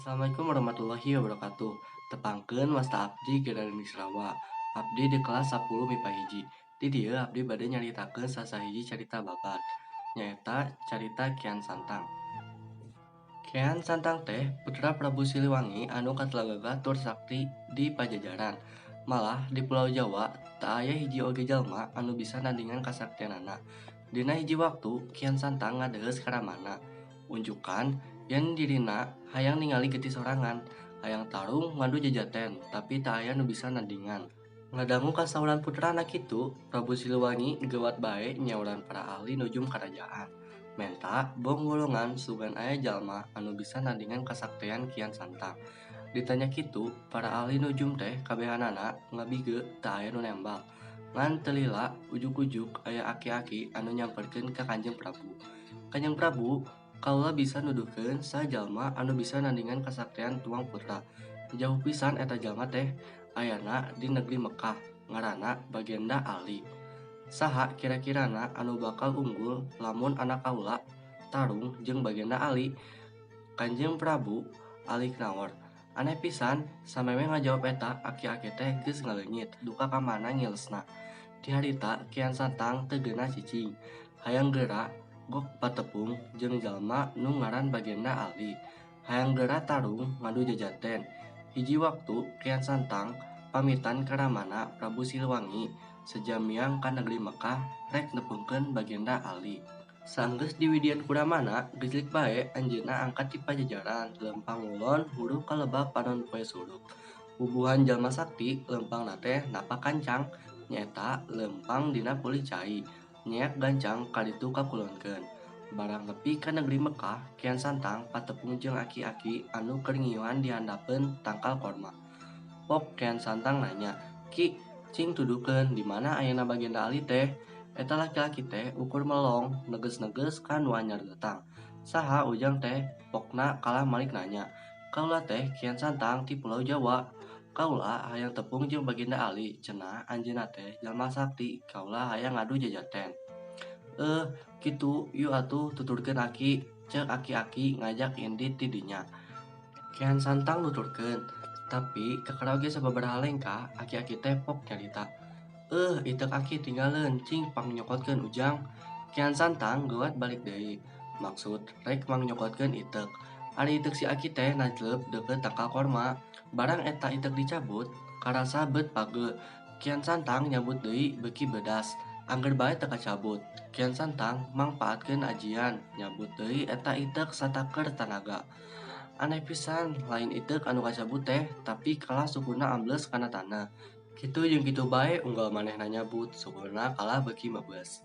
Assalamualaikum warahmatullahi wabarakatuh. Tepangkeun, wasta abdi Geraldine Nisrawa. Abdi di kelas 10 MIPA 1. Di dieu abdi bade nyaritakeun sasahiji carita babad. Nyaeta carita Kian Santang. Kian Santang teh putra Prabu Siliwangi anu katelah gagah tur sakti di Pajajaran. Malah di Pulau Jawa teu aya hiji oge jalma anu bisa nandingan kasaktianana. Dina hiji waktu Kian Santang ngadeueus ka ramana. Unjukan yen dirina hayang ningali getih sorangan, hayang tarung ngadu jajaten, tapi teu aya nu bisa nandingan. Ngadangu kasauran putrana kitu, Prabu Siliwangi geuwat bae nyauran para ahli nujum karajaan. Menta bong golongan sugan aya jalma anu bisa nandingan kasaktean Kian Santang. Ditanya kitu, para ahli nujum teh kabehanana ngabigeu teu aya nu nembak. Ngan teu lila ujug-ujug aya aki-aki anu nyamperkeun ka Kanjeng Prabu. Kanjeng Prabu, kaula bisa nuduhkeun saha jalma anu bisa nandingan kasaktean tuang putra. Jauh pisan eta jalma teh ayana di negeri Mekah, ngaranna Bagenda Ali. Saha kira-kirana anu bakal unggul lamun anak kaula tarung jeung Bagenda Ali? Kanjeng Prabu alik naor. Aneh pisan, samemeh ngajawab eta aki-aki teh geus ngaleungit duka ka mana ngilesna. Ti harita Kian Santang teu geunah cicing, hayang geura gok patepung jeung jalma nu ngaran Bagenda Ali. Hayang geura tarung ngadu jajaten. Hiji waktu Kian Santang pamitan ka ramana Prabu Siliwangi seja miang ka negeri Mekah rek nepungkeun Bagenda Ali. Sanggeus diwidian ku ramana, gejlik bae anjeunna angkat ti Pajajaran leumpang ngulon huruf ka lebak panon poe suluk. Bubuhan jalma sakti leumpangna teh napak kancang, nyaeta leumpang dina pulih cai, nyeak gancang ka ditu kakulonkeun. Barang nepi ka negeri Mekah, Kian Santang patepung jeung aki-aki anu keur ngiuhan di handapeun tangkal korma. Pok Kian Santang nanya, "Ki, cing tuduhkeun di mana ayana Bagenda Ali teh?" Eta laki-laki teh ukur melong neges-neges ka nu anyar datang. Saha ujang teh? Pokna kalah malik nanya. Kaula teh Kian Santang ti Pulau Jawa. Kaula hayang tepung jeung Bagenda Ali, cenah anjeunna teh jalma sakti, kaula hayang ngadu jajaten. Eh, kitu, yuk atuh tuturkeun aki, ceuk aki-aki ngajak indit ti dinya. Kian Santang nuturkeun, tapi kakara oge sababaraha lengkah aki-aki teh pok nyarita. Eh, iteuk aki tinggaleun, cing pangnyokotkeun ujang. Kian Santang geuwat balik deui, maksud rek mangnyokokeun iteuk. Ari iteuk si aki teh najleup deukeut tangkal korma. Barang eta iteuk dicabut, karasa beut pageuh. Kian Santang nyabut deui beuki bedas, angger bae teu kacabut. Kian Santang mangpaatkeun ajian, nyabut deui eta iteuk sataker tanaga. Aneh pisan, lain iteuk anu kacabut teh, tapi kalah sukuna ambles kana taneuh. Kitu jeung kitu bae unggal manehna nyabut, sukuna kalah beuki mebeus.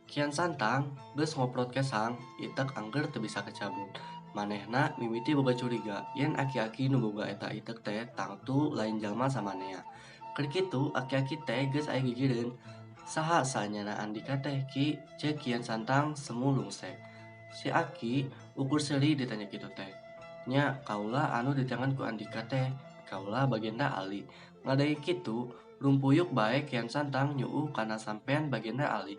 Kian Santang geus ngoprot kesang, iteuk angger teu bisa kacabut. Manehna mimiti boga curiga yen aki-aki nu boga eta iteuk teh tangtu lain jalma samanea. Keur kitu aki-aki teh geus aya gigireun. Saha saenyana andika teh ki? Ceuk Kian Santang semu lungse. Si aki ukur seuri ditanya kitu teh. Nya kaula anu diteangan ku andika teh, kaula Bagenda Ali. Ngadenge kitu, rumpuyuk bae Kian Santang nyuuh kana sampean Bagenda Ali.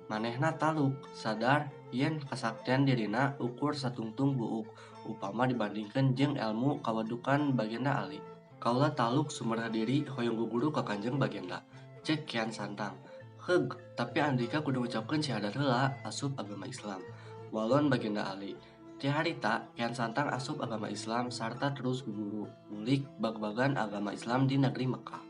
Manehna taluk, sadar yen kasaktian dirina ukur satungtung buuk upama dibandingkeun jeung elmu kawadukan Bagenda Ali. Kaula taluk sumerah diri hoyong guguru ka Kanjeng Bagenda, ceuk Kian Santang. Heug, tapi andika kudu ngucapkeun syahadat heula asup agama Islam. Walon Bagenda Ali. Ti harita Kian Santang asup agama Islam sarta terus guguru ngulik bag-bagan agama Islam di negeri Mekah.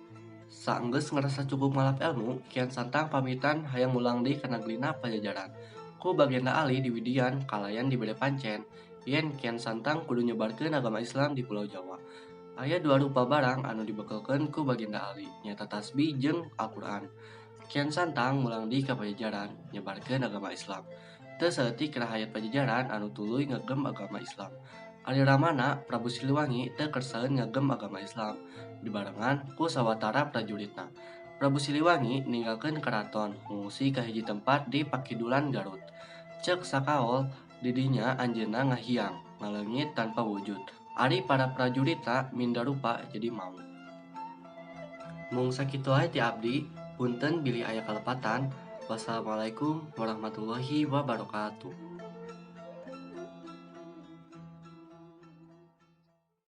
Saenggeus ngarasa cukup ngalap elmu, Kian Santang pamitan hayang mulang deui ka negerina Pajajaran. Ku Bagenda Ali diwidian kalayan dibere pancen yen Kian Santang kudu nyebarkeun agama Islam di Pulau Jawa. Aya dua rupa barang anu dibekelkeun ku Bagenda Ali, nyaeta tasbih jeung Al-Qur'an. Kian Santang mulang deui ka Pajajaran nyebarkeun agama Islam. Teu saeutik rahayat Pajajaran anu tuluy ngagem agama Islam. Ari ramana Prabu Siliwangi teu kersaeun ngagem agama Islam, dibarengan ku sawatara prajuritna. Prabu Siliwangi ninggalkeun karaton, ngungsi ka hiji tempat di Pakidulan Garut. Ceuk sakaol, di dinya anjeunna ngahiang, ngaleungit tanpa wujud. Ari para prajuritna minda rupa jadi maung. Mung sakitu wae ti abdi, punten bilih aya kalepatan. Wassalamualaikum warahmatullahi wabarakatuh.